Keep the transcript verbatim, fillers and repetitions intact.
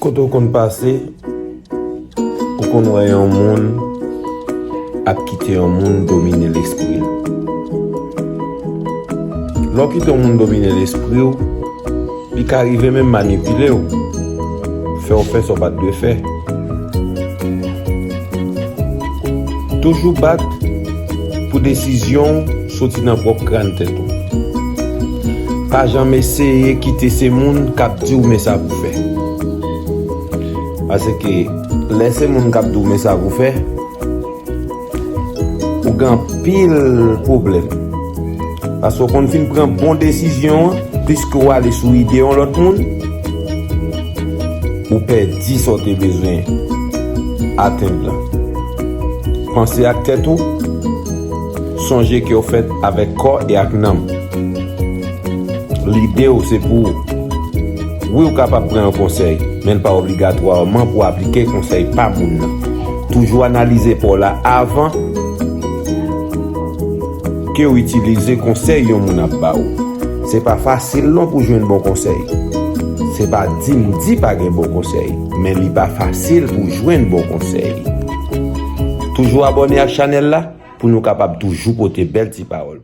Kote w konn pase, ou konn wè yon moun ap kite yon moun domine lespri l. Lè w kite yon moun domine lespri w, li ka rive menm manipile w, fè w fè sa w pa t dwe fè. Toujou bat pou desizyon w soti nan pwòp kràn tèt ou. Pa janm eseye kite se moun k ap di w men sa pou fè. Paske lè se moun k ap di w men sa pou fè, ou gen anpil pwoblèm. Paske w konn fin pran bon desizyon an, pliske w ale sou ide yon lòt moun, ou pèdi sa w te bezwen atenn lan. Panse ak tèt ou, sonje ke w fèt avèk kò e ak nanm. Lide w se pou ou. Wi, ou kapab pran yon konsèy, men l pa obligatwaman pou w aplike konsèy pa moun nan. Toujou analize pa w la avan ke w itilize konsèy yon moun ap ba ou. Se pa fasil non pou jwenn bon konsèy. Se pa di m di pa gen bon konsèy, men li pa fasil pou jwenn bon konsèy. Toujou abòne ak chanèl la pou nou kapab toujou pote bèl ti pawòl.